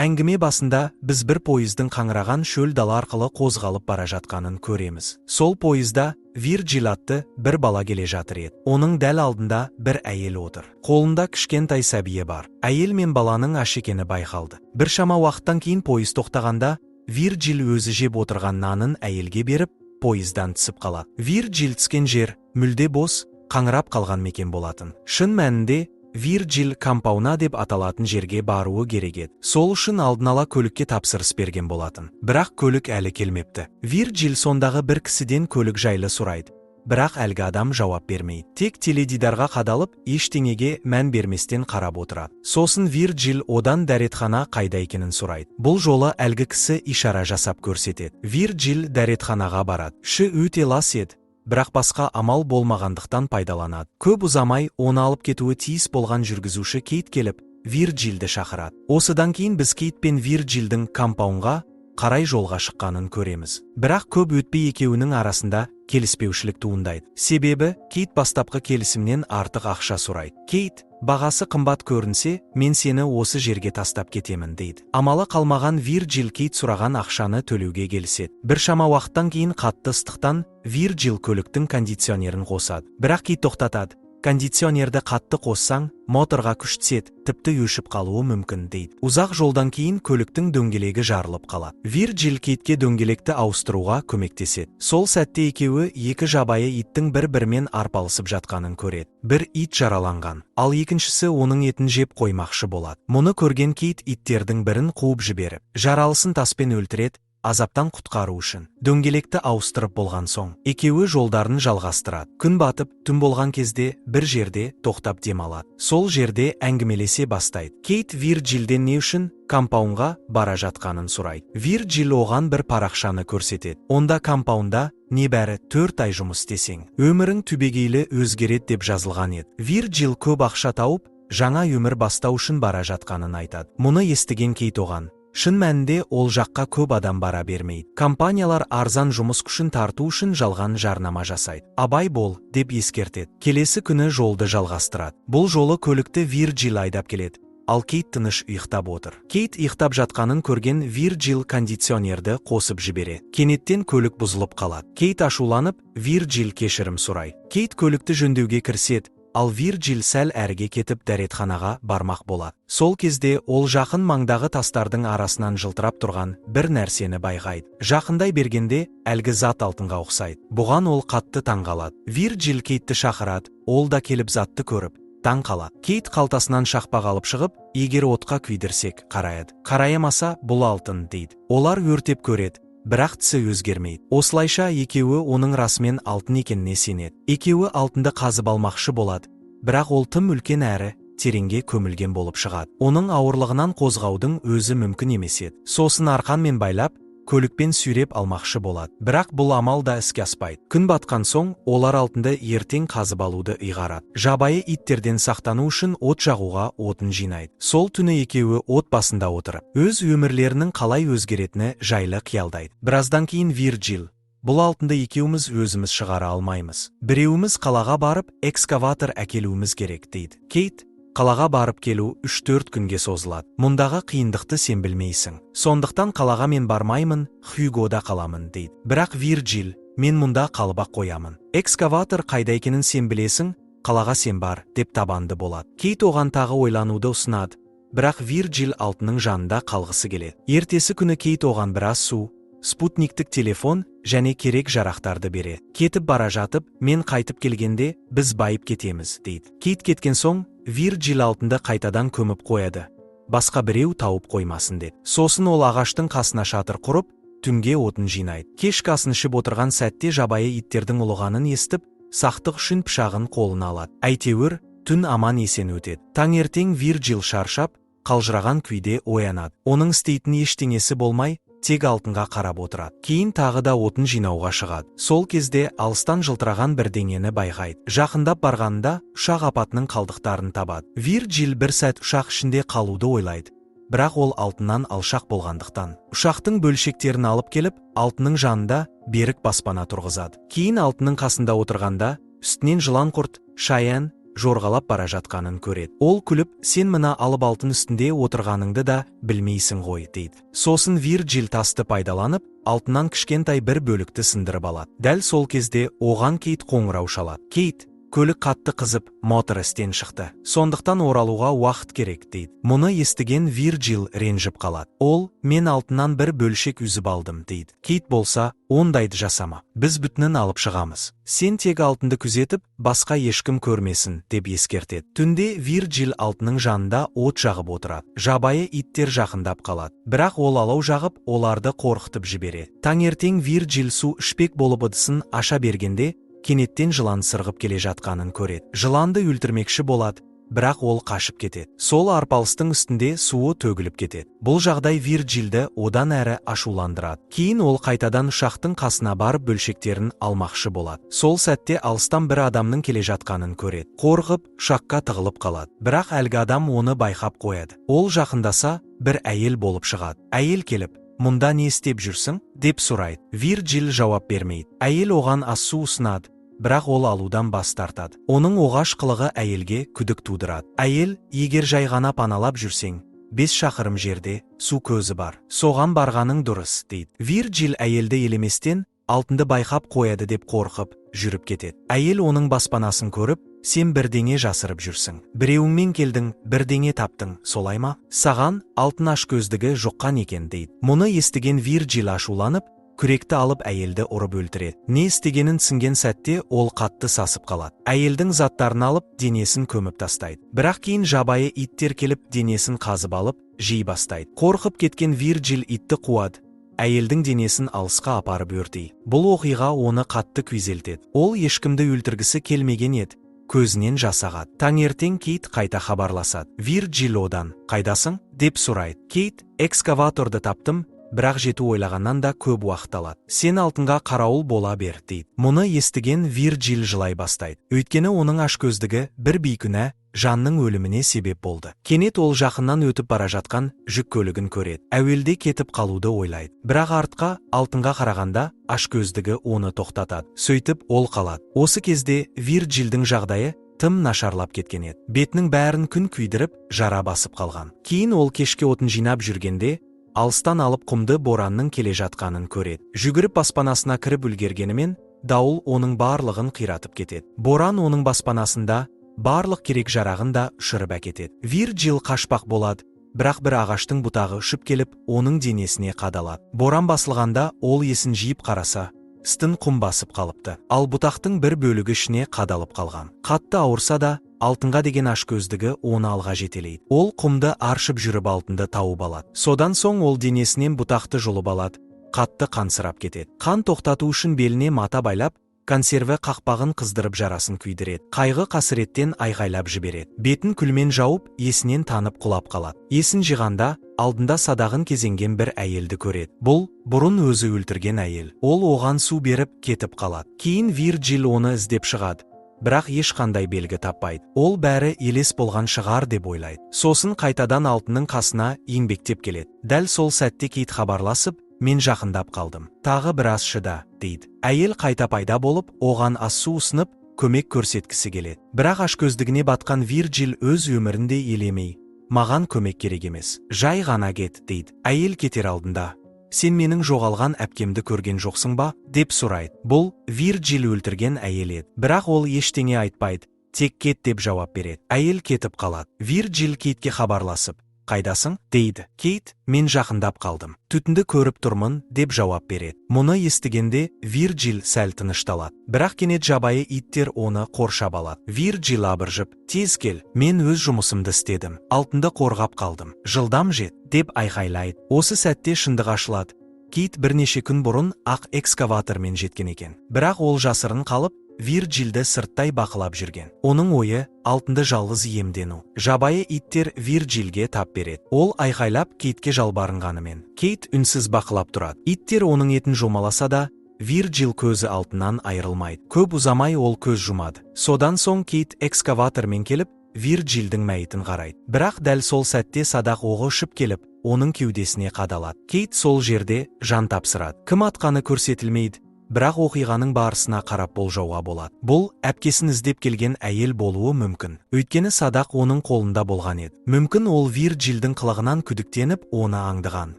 Әңгіме басында біз бір пойыздың қаңыраған шөл дала арқылы қозғалып бара жатқанын көреміз. Сол пойызда Вирджил атты бір бала келе жатыр еді. Оның дәл алдында бір әйел отыр. Қолында кішкентай сәбиі бар. Әйел мен баланың аш екені байқалды. Біршама уақыттан кейін пойыз тоқтағанда, Вирджил өзі жеп отырған нанын әйелге беріп, пойыздан түсіп қалады. Вирджил түскен жер мүлде бос, қаңырап қалған мекен болатын. Шын мәнінде Вирджил Кампауна деп аталатын жерге баруы керек еді. Сол үшін алдын ала көлікке тапсырыс берген болатын. Бірақ көлік әлі келмепті. Вирджил сондағы бір кісіден көлік жайлы сұрайды. Бірақ әлгі адам жауап бермейді. Тек теледидарға қадалып, ештеңеге мән берместен қарап отырады. Сосын Вирджил одан дәретхана қайда екенін сұрайды. Бұл жолы әлгі кісі ишара жасап көрсетеді. Вирджил дәретханаға барады. Іші өте лас еді, бірақ басқа амал болмағандықтан пайдаланады. Көп ұзамай оны алып кетуі тиіс болған жүргізуші Кейт келіп, Вирджилді шақырады. Осыдан кейін біз Кейт пен Вирджилдің Кампаунға қарай жолға шыққанын көреміз. Бірақ көп өтпей екеуінің арасында келіспеушілік туындайды. Себебі Кейт бастапқы келісімнен артық ақша сұрайды. Кейт: «Бағасы қымбат көрінсе, мен сені осы жерге тастап кетемін», – дейді. Амалы қалмаған Вирджил Кейт сұраған ақшаны төлеуге келіседі. Біршама уақыттан кейін қатты ыстықтан Вирджил көліктің кондиционерін қосады. Бірақ Кейт тоқтатады. «Кондиционерді қатты қоссаң, моторға күш түседі, тіпті өшіп қалуы мүмкін», – дейді. Ұзақ жолдан кейін көліктің дөңгелегі жарылып қалады. Вирджил Кейтке дөңгелекті ауыстыруға көмектеседі. Сол сәтте екеуі екі жабайы иттің бір-бірімен арпалысып жатқанын көреді. Бір ит жараланған, ал екіншісі оның етін жеп қоймақшы болады. Мұны көрген Кейт иттердің бірін қуып жіберіп, жаралысын таспен өлтіреді, азаптан құтқару үшін. Дөңгелекті ауыстырып болған соң, екеуі жолдарын жалғастырады. Күн батып, түн болған кезде бір жерде тоқтап демалады. Сол жерде әңгімелесе бастайды. Кейт Вирджилден не үшін Кампаунға бара жатқанын сұрайды. Вирджил оған бір парақшаны көрсетеді. Онда Кампаунда небәрі 4 ай жұмыс істесең, өмірің түбегейлі өзгереді деп жазылған еді. Вирджил көп ақша тауып, жаңа өмір бастау үшін бара жатқанын айтады. Мұны естіген Кейт оған: «Шын мәнінде ол жаққа көп адам бара бермейді. Компаниялар арзан жұмыс күшін тарту үшін жалған жарнама жасайды. Абай бол», – деп ескертеді. Келесі күні жолды жалғастырады. Бұл жолы көлікті Вирджил айдап келеді. Ал Кейт тыныш ұйықтап отыр. Кейт ұйықтап жатқанын көрген Вирджил кондиционерді қосып жібереді. Кенеттен көлік бұзылып қалады. Кейт ашуланып, Вирджил кешірім сұрайды. Кейт көлікті жөндеуге кіріседі, ал Вирджил сәл әріге кетіп, дәретханаға бармақ болады. Сол кезде ол жақын маңдағы тастардың арасынан жылтырап тұрған бір нәрсені байқайды. Жақындай бергенде әлгі зат алтынға ұқсайды. Бұған ол қатты таңғалады. Вирджил Кейтті шақырады, ол да келіп затты көріп, таң қалады. Кейт қалтасынан шақпақ алып шығып, «Егер отқа күйдірсек, қараяды. Қараямаса, бұл алтын», – дейді. Олар өртеп көреді, бірақ түсі өзгермейді. Осылайша екеуі оның расымен алтын екеніне сенеді. Екеуі алтынды қазып алмақшы болады, бірақ ол тым үлкен әрі тереңге көмілген болып шығады. Оның ауырлығынан қозғаудың өзі мүмкін емес еді. Сосын арқанмен байлап, көлікпен сүйреп алмақшы болады. Бірақ бұл амал да іске аспайды. Күн батқан соң олар алтынды ертең қазып алуды ұйғарады. Жабайы иттерден сақтану үшін от жағуға отын жинайды. Сол түні екеуі от басында отырып, өз өмірлерінің қалай өзгеретіні жайлы қиялдайды. Біраздан кейін Вирджил: «Бұл алтынды екеуміз өзіміз шығара алмаймыз. Біреуіміз қалаға барып, экскаватор әкелуіміз керек», – дейді. Кейт: «Қалаға барып келу 3-4 күнге созылады. Мұндағы қиындықты сен білмейсің. Сондықтан қалаға мен бармаймын, Хьюгода қаламын», – дейді. Бірақ Вирджил: «Мен мұнда қалып ақ қоямын. Экскаватор қайда екенін сен білесің, қалаға сен бар», – деп табанды болады. Кейт оған тағы ойлануды ұсынады, бірақ Вирджил алтынның жанында қалғысы келеді. Ертесі күні Кейт оған біраз су, спутниктік телефон және керек жарақтарды береді. Кетіп бара жатып: «Мен қайтып келгенде біз байып кетеміз», – дейді. Кейт кеткен соң Вирджил алтынды қайтадан көміп қояды, басқа біреу тауып қоймасын деп. Сосын ол ағаштың қасына шатыр құрып, түнге отын жинайды. Кешкі асын ішіп отырған сәтте жабайы иттердің ұлығанын естіп, сақтық үшін пышағын қолына алады. Әйтеуір, түн аман есен өтеді. Таңертең Вирджил шаршап, қалжыраған күйде оянады. Оның істейтін ештеңесі болмай, тек алтынға қарап отырады. Кейін тағы да отын жинауға шығады. Сол кезде алыстан жылтыраған бірдеңені байқайды. Жақындап барғанында ұшақ апатының қалдықтарын табады. Вирджил бір сәт ұшақ ішінде қалуды ойлайды. Бірақ ол алтыннан алшақ болғандықтан, ұшақтың бөлшектерін алып келіп, алтынның жанында берік баспана тұрғызады. Кейін алтынның қасында отырғанда, үстінен жылан, құрт, шаян Жорғалап бара жатқанын көреді. Ол күліп, сен мына алып алтын үстінде отырғаныңды да білмейсің ғой, дейді. Сосын Вирджил тасты пайдаланып, алтыннан кішкентай бір бөлікті сындырып алады. Дәл сол кезде оған Кейт қоңырау шалады. Кейт: «Көлік қатты қызып, мотор істен шықты. Сондықтан оралуға уақыт керек», – дейді. Мұны естіген Вирджил ренжіп қалады. Ол: «Мен алтыннан бір бөлшек үзіп алдым», – дейді. Кейт болса: «Ондайды жасама. Біз бүтінін алып шығамыз. Сен тек алтынды күзетіп, басқа ешкім көрмесін», – деп ескертеді. Түнде Вирджил алтынның жанында от жағып отырады. Жабайы иттер жақындап қалады. Бірақ ол алау жағып, оларды қорқытып жібереді. Таңертең Вирджил су ішпек болып ыдысын аша бергенде, кенеттен жылан сырғып келе жатқанын көреді. Жыланды өлтірмекші болады, бірақ ол қашып кетеді. Сол арпалыстың үстінде суы төгіліп кетеді. Бұл жағдай Вирджилді одан әрі ашуландырады. Кейін ол қайтадан ұшақтың қасына барып, бөлшектерін алмақшы болады. Сол сәтте алыстан бір адамның келе жатқанын көреді. Қорқып, ұшаққа тығылып қалады. Бірақ әлгі адам оны байқап қояды. Ол жақындаса, бір әйел болып шығады. Әйел келіп: «Мұнда не істеп жүрсің?» – деп сұрайды. Вирджил жауап бермейді. Әйел оған ас су ұсынады, бірақ ол алудан бас тартады. Оның оғаш қылығы әйелге күдік тудырады. Әйел: «Егер жай ғана паналап жүрсең, 5 шақырым жерде су көзі бар. Соған барғаның дұрыс», – дейді. Вирджил әйелді елеместен, алтынды байқап қояды деп қорқып, жүріп кетеді. Әйел оның баспанасын көріп: «Сен бірдеңе жасырып жүрсің. Біреуіңмен келдің, бірдеңе таптың, солай ма? Саған алтын ашкөздігі жұққан екен», – дейді. Мұны естіген Вирджил ашуланып, күректі алып, әйелді ұрып өлтіреді. Не істегенін түсінген сәтте ол қатты сасып қалады. Әйелдің заттарын алып, денесін көміп тастайды. Бірақ кейін жабайы иттер келіп, денесін қазып алып, жей бастайды. Қорқып кеткен Вирджил итті қуады, әйелдің денесін алысқа апарып өртейді. Бұл оқиға оны қатты күйзелтеді. Ол ешкімді өлтіргісі келмеген еді. Көзінен жас ағады. Таңертең Кейт қайта хабарласады. Вирджил одан: «Қайдасың?» – деп сұрайды. Кейт: «Экскаваторды таптым, бірақ жету ойлағаннан да көп уақыт алады. Сен алтынға қарауыл бола бер», – дейді. Мұны естіген Вирджил жылай бастайды. Өйткені оның ашкөздігі бір бейкүнә жанның өліміне себеп болды. Кенет ол жақыннан өтіп бара жатқан жүк көлігін көреді. Әуелде кетіп қалуды ойлайды. Бірақ артқа, алтынға қарағанда ашкөздігі оны тоқтатады. Сөйтіп ол қалады. Осы кезде Вирджилдің жағдайы тым нашарлап кеткен еді. Бетінің бәрін күн күйдіріп, жара басып қалған. Кейін ол кешке отын жинап жүргенде, алыстан алып құмды боранның келе жатқанын көреді. Жүгіріп баспанасына кіріп үлгергенімен, дауыл оның барлығын қиратып кетеді. Боран оның баспанасында барлық керек жарағын да ұшырып әкетеді. Вирджил қашпақ болады, бірақ бір ағаштың бұтағы ұшып келіп, оның денесіне қадалады. Боран басылғанда ол есін жиып қараса, үстін құм басып қалыпты. Ал бұтақтың бір бөлігі ішіне қадалып қалған. Қатты ауырса да, алтынға деген ашкөздігі оны алға жетелейді. Ол құмды аршып жүріп алтынды тауып алады. Содан соң ол денесінен бұтақты жұлып алады, қатты қансырап кетеді. Қан тоқтату үшін беліне мата байлап, консерві қақпағын қыздырып, жарасын күйдіреді. Қайғы қасіреттен айғайлап жібереді. Бетін күлмен жауып, есінен танып құлап қалады. Есін жиғанда алдында садағын кезенген бір әйелді көреді. Бұл бұрын өзі өлтірген әйел. Ол оған су беріп, кетіп қалады. Кейін Вирджил оны іздеп шығады, бірақ ешқандай белгі таппайды. Ол бәрі елес болған шығар деп ойлайды. Сосын қайтадан алтынның қасына еңбектеп келеді. Дәл сол сәтте Кейт хабарласып: «Мен жақындап қалдым, тағы біраз шыда», – дейді. Әйел қайта пайда болып, оған ас су ұсынып, көмек көрсеткісі келеді. Бірақ ашкөздігіне батқан Вирджил өз өмірінде елемей: «Маған көмек керек емес, жай ғана кет», – дейді. Әйел кетер алдында: «Сен менің жоғалған әпкемді көрген жоқсың ба?» – деп сұрайды. Бұл Вирджил өлтірген әйел еді. Бірақ ол ештеңе айтпайды, тек «кет» деп жауап береді. Әйел кетіп қалады. Вирджил Кейтке хабарласып: «Қайдасың?» – дейді. Кейт: «Мен жақындап қалдым, түтінді көріп тұрмын», – деп жауап береді. Мұны естігенде Вирджил сәл тынышталады. Бірақ кенет жабайы иттер оны қоршап алады. Вирджил абыржып: «Тез кел, мен өз жұмысымды істедім, алтынды қорғап қалдым, жылдам жет», – деп айқайлайды. Осы сәтте шындық ашылады. Кейт бірнеше күн бұрын ақ экскаватормен жеткен екен. Бірақ ол жасырын қалып, Вирджилді сырттай бақылап жүрген. Оның ойы алтынды жалғыз иемдену. Жабайы иттер Вирджилге тап береді. Ол айқайлап Кейтке жалбарынғанымен, Кейт үнсіз бақылап тұрады. Иттер оның етін жұлмаласа да, Вирджил көзі алтыннан айырылмайды. Көп ұзамай ол көз жұмады. Содан соң Кейт экскаватормен келіп, Вирджилдің мәйітін қарайды. Бірақ дәл сол сәтте садақ оғы ұшып келіп, оның кеудесіне қадалады. Кейт сол жерде жан тапсырады. Кім атқаны көрсетілмейді. Бірақ оқиғаның барысына қарап болжауға болады. Бұл әпкесін іздеп келген әйел болуы мүмкін. Өйткені садақ оның қолында болған еді. Мүмкін, ол Вирджилдің қылығынан күдіктеніп, оны аңдыған.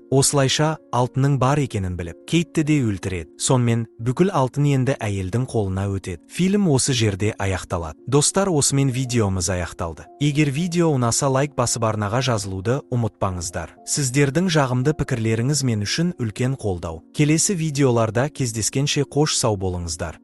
Осылайша алтынның бар екенін біліп, Кейтті де өлтіреді. Сонымен, бүкіл алтын енді әйелдің қолына өтеді. Фильм осы жерде аяқталады. Достар, осымен видеомыз аяқталды. Егер видео ұнаса, лайк басып, арнаға жазылуды ұмытпаңыздар. Сіздердің жағымды пікірлеріңіз мен үшін үлкен қолдау. Келесі видеоларда кездескенше қош сау болыңыздар.